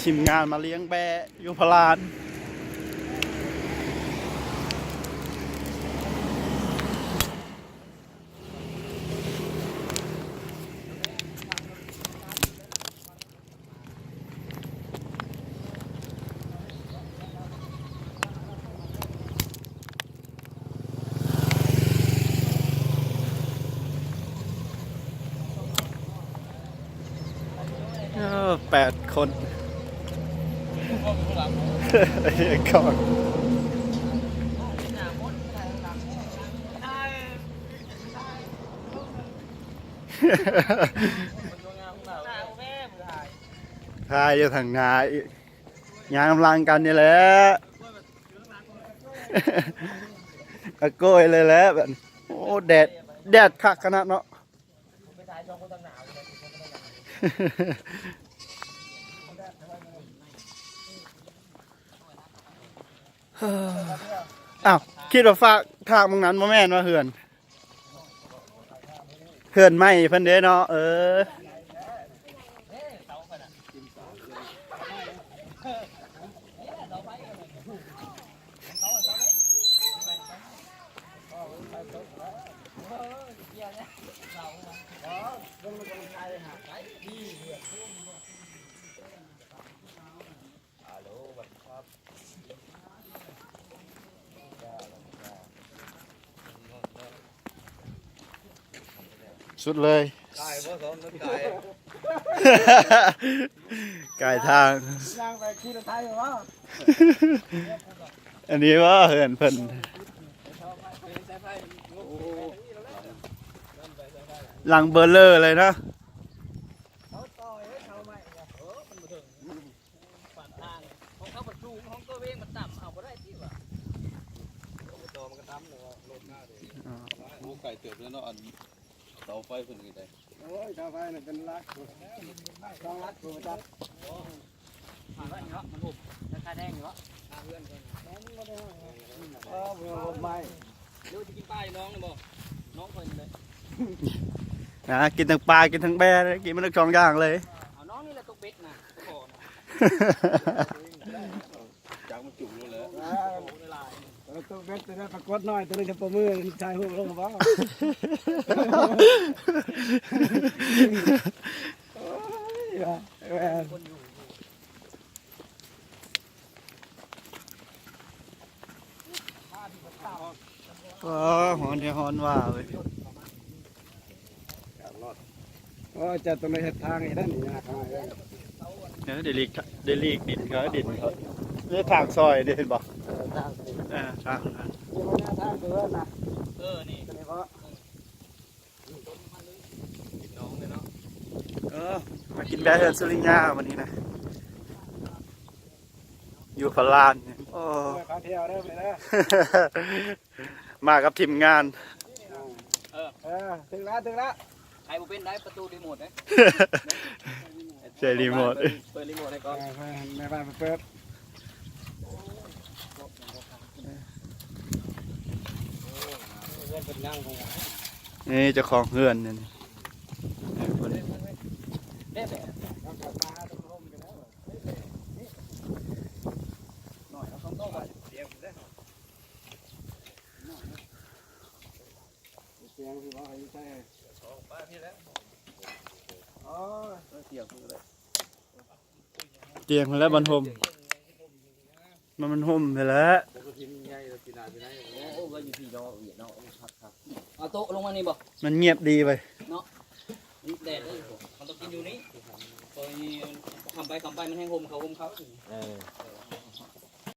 ທີມງານມາລ້ຽງແບ້ຢູ່ພະລານ. ເອີ ແປດຄົນ ກອງ ຖ່າຍຢູ່ທາງໜ້າອີກ ຍ່າງນຳຫຼັງກັນນີ້ແຫຼະ ອາໂກຍເລີຍແຫຼະບາດນີ້. ໂອ້ ແດດ ແດດຄັກຂະໜາດເນາະ. ອ້າວ ຄິດວ່າຟາກທາງໝ່ອງນັ້ນ ບໍ່ແມ່ນວ່າເຮືອນ ເຮືອນໃໝ່ເພິ່ນເດ້ເນາະ. ເອີ. ສຸດເລີຍ ກາຍບໍ່ ສອນມັນກາຍ ກາຍທາງ ຍ່າງໄປຂີ່ລົດໄຖບໍ່? ອັນນີ້ບໍ່ເຮືອນເພິ່ນ ຫຼັງເບີເລີເລີຍເນາະ. ຂວາງທາງ ຂອງເຂົາມັນສູງ ຂອງຕົວເອງມັນຕ່ຳ ເອົາບໍ່ໄດ້ຕິວ່າ. ໂອ້ ມັນກໍຕ່ຳແລ້ວ ລົດມາເດ້. ອໍ ໂອ້ ໄກເຕີບເລີຍເນາະ ອັນເສົາໄຟເພິ່ນນີ້ໄດ໋. ໂອ້ຍ ເສົາໄຟນີ້ເປັນຫຼັກ ສອງຫຼັກພຸ້ນຈັກ. ຫາໄວ້ເນາະ ມັນຫຸບ ລາຄາແພງຢູ່ເນາະ ຫາເຮືອນກ່ອນ. ເອີ ບໍ່ ບໍ່ໄມ້ ຫຼືວ່າຊິກິນປາຢູ່ໜອງນີ້ບໍ່? ໜອງຂ້ອຍນີ້ແຫຼະ. ນະ ກິນທັງປາ ກິນທັງແບ້ເລີຍ ກິນມັນທັງສອງຢ່າງເລີຍ. ເອົາໜອງນີ້ແຫຼະຕົກເບັດນະ ບໍ່ນະ. ຈັກມັນຈຸໂລດແລ້ວ. ເອົາຕົກເບັດ ຕົວນັ້ນປາກົດນ້ອຍ ຕົວນີ້ຈະປະມື ຖ່າຍຮູບລົງບໍ່? ໂອ້ຍ ວ່າ ແມ່ນ. ອໍ ຮ້ອນແທ້ຮ້ອນວ່າເວີຍ. ໂອ້ຍ ເຈົ້າຕ້ອງໄດ້ເຮັດທາງໃຫ້ນັ້ນ ຍາກມາກເລີຍ. ເອີ ໄດ້ຫຼີກ ໄດ້ຫຼີກດິນເຂົາ ດິນເຂົາ ເຮັດທາງຊອຍເດ້ ເຫັນບໍ່? ເອີ ທາງ ເອີ ທາງ ທາງເດີນນະ. ເອີ ນີ້ ນີ້ບໍ່? ເອີ ມາກິນແບ້ເຮືອນສຸລິຍາມື້ນີ້ນະ ຢູ່ພະລານ. ໂອ້ ພາທ່ຽວເດີມື້ນີ້ເດີ. ມາກັບທີມງານ. ເອີ ເອີ ເຖິງລະ ເຖິງລະ. ໄຂບໍ່ເປັນໄດ໋ ປະຕູຣີໂມດເດ້. ໃຊ້ຣີໂມດ ເປີດຣີໂມດໃຫ້ກ່ອນ. ເອີ ໃຫ້ແມ່ບ້ານມາເປີດ. ເຮືອນເພິ່ນຍັງ ນີ້ເຈົ້າຂອງເຮືອນນີ້. ຕຽງພຸ້ນແຫຼະ ຕຽງພຸ້ນແຫຼະ ບັນຫົມ ມັນ ມັນຫົມພຸ້ນແຫຼະ. ໂອ້ ກໍຢູ່ພີ້ເນາະ ວຽດເນາະ ຄັກໆ. ເອົາໂຕະລົງມານີ້ບໍ່? ມັນງຽບດີເວີຍເນາະ. ແດດເດ້ ເຮົາຕ້ອງກິນຢູ່ນີ້. ຄ່ອຍຄ່ຳໄປຄ່ຳໄປ ມັນແຮ່ງຫົ່ມເຂົາຫົ່ມເຂົາ. ເອີ.